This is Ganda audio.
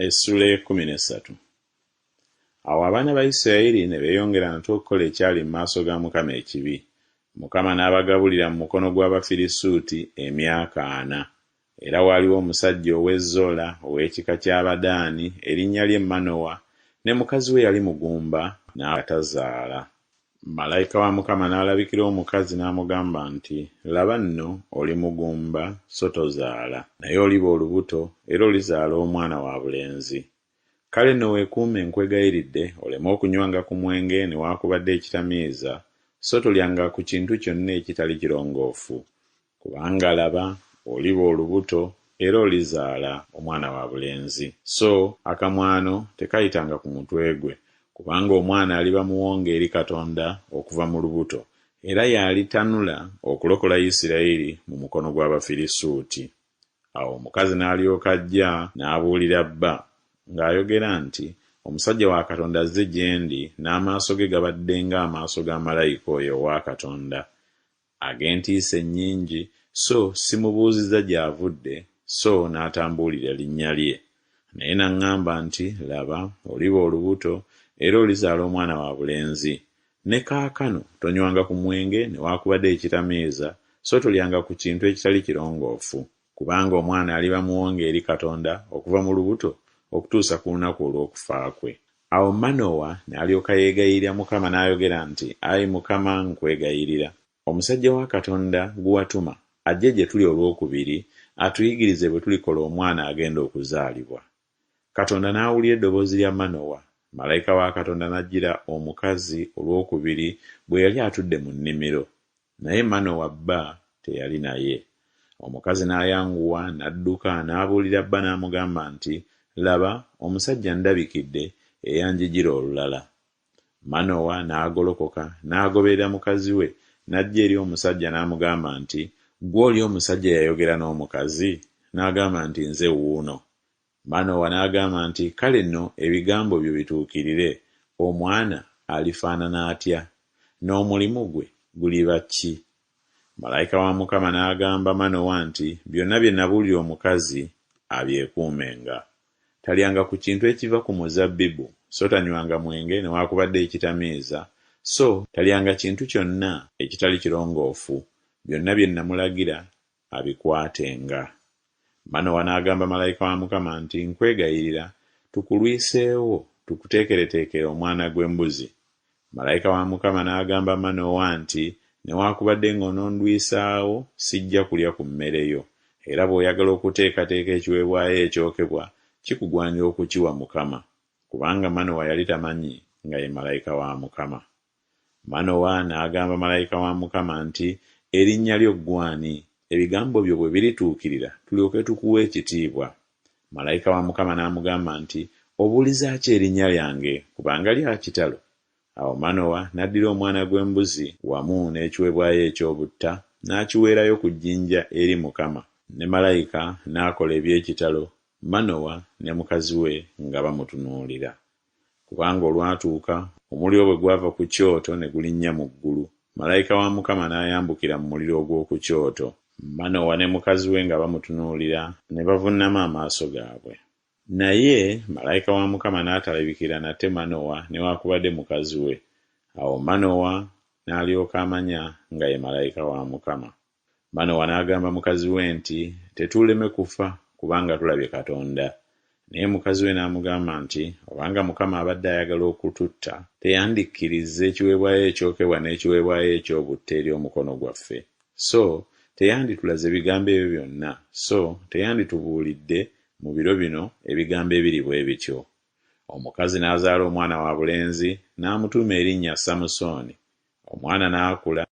Essuula ey'ekkumi n'essatu. Awo abaana ba Isirayiri ne beeyongera nate okukola ekyali mu maaso ga Mukama ekibi. Mukama n'abagabulira mu mukono gw'Abafirisuuti emyaka ana. Era waaliwo omusajja ow'e Zola ow'ekika ky'Abadaani, erinnya lye Manowa, ne mukazi we yali mugumba nga tazaala. Malayika wa Mukama n'alabikira omukazi n'amugamba nti, Laba nno, oli mugumba, so tozaala, naye oliba olubuto, era olizaala omwana wa bulenzi. Kale nno weekuume, nkwegayiridde, oleme okunywanga ku mwenge newaakubadde ekitamiiza, so tolyanga ku kintu kyonna ekitali kirongoofu. Kubanga laba, oliba olubuto, era olizaala omwana wa bulenzi, so akamwano tekayitanga ku mutwe gwe, kubanga omwana aliba muwonge eri Katonda okuva mu lubuto, era y'alitanula okulokola Isiraeri mu mukono gw'Abafirisuuti. Awo omukazi n'alyoka ajja n'abuulira bba, ng'ayogera nti Omusajja wa Katonda azze gye ndi, n'amaaso ge gabadde ng'amaaso ga malayika oyo owa Katonda, ag'entiisa ennyingi, so simubuuzizza gy'avudde, so n'atambuulira linnya lye. Naye n'aŋŋamba nti, Laba, oliba olubuto, era olizaala omwana wa bulenzi. Ne kaakano tonywanga ku mwenge newaakubadde ekitamiiza, so tolyanga ku kintu ekitali kirongoofu, kubanga omwana aliba muwonge eri Katonda okuva mu lubuto okutuusa ku lunaku olw'okufa kwe. Awo Manowa n'alyoka yeegayirira Mukama n'ayogera nti, Ayi Mukama, nkwegayirira, omusajja wa Katonda gwe watuma ajje gye tuli olw'okubiri, atuyigirize bwe tulikola omwana agenda okuzaalibwa. Katonda n'awulira eddoboozi lya Manowa, malayika wa Katonda n'ajjira omukazi olw'okubiri bwe yali atudde mu nnimiro, naye Manowa bba teyali naye. Omukazi n'ayanguwa n'adduka n'abuulira bba n'amugamba nti, Laba, omusajja andabikidde eyanjijira olulala. Manowa n'agolokoka n'agoberera mukazi we n'ajja eri omusajja n'amugamba nti, Ggwe oli omusajja eyayogera n'omukazi? N'agamba nti, Nze wuuno. Manowa n'agamba nti, Kale nno ebigambo byo bituukirire, omwana alifaanana atya? N'omulimu gwe guliba ki? Malayika wa Mukama n'agamba Manowa nti, Byonna bye nabuulira omukazi abyekuumenga. Talyanga ku kintu ekiva ku muzabbibu, so tanywanga mwenge newaakubadde ekitamiiza, so talyanga kintu kyonna ekitali kirongoofu, byonna bye namulagira abikwatenga. Manowa n'agamba malayika wa Mukama nti, Nkwegayirira, tukulwiseewo tukuteekereteekere omwana gw'embuzi. Malayika wa Mukama n'agamba Manowa nti, Newaakubadde ng'onondwisaawo, sijja kulya ku mmere yo. Era bw'oyagala okuteekateeka ekiweebwayo ekyokebwa, kikugwanira okukiwa Mukama. Kubanga Manowa yali tamanyi nga ye malayika wa Mukama. Manowa n'agamba malayika wa Mukama nti, Erinnya lyo ggwe ani, ebigambo byo bwe birituukirira tulyoke tukuwe ekitiibwa? Malayika wa Mukama n'amugamba nti, Obuuliza ki erinnya lyange, kubanga lya kitalo? Awo Manowa n'addira omwana gw'embuzi wamu n'ekiweebwayo eky'obutta, n'akiweerayo ku jjinja eri Mukama. Ne malayika n'akola eby'ekitalo, Manowa ne mukazi we nga bamutunuulira. Kubanga olwatuuka, omuliro bwe gwava ku kyoto ne gulinnya mu ggulu, malayika wa Mukama n'ayambukira mu muliro ogw'oku kyoto. Manowa ne mukazi we nga bamutunuulira, ne bavunnama amaaso gaabwe. Naye malayika wa Mukama n'atalabikira nate Manowa newaakubadde mukazi we. Awo Manowa n'alyoka amanya nga ye malayika wa Mukama. Manowa n'agamba mukazi we nti, Tetuuleme kufa, kubanga tulabye Katonda. Naye mukazi we n'amugamba nti, Obanga Mukama abadde ayagala okututta, teyandikkirizza ekiweebwayo ekyokebwa n'ekiweebwayo eky'obutta eri omukono gwaffe, so teyanditulaze bigambo ebyo byonna, so teyanditubuulidde mu biro bino ebigambo ebiri bwe bityo. Omukazi n'azaala omwana wa bulenzi, n'amutuuma erinnya Samusooni. Omwana n'akula.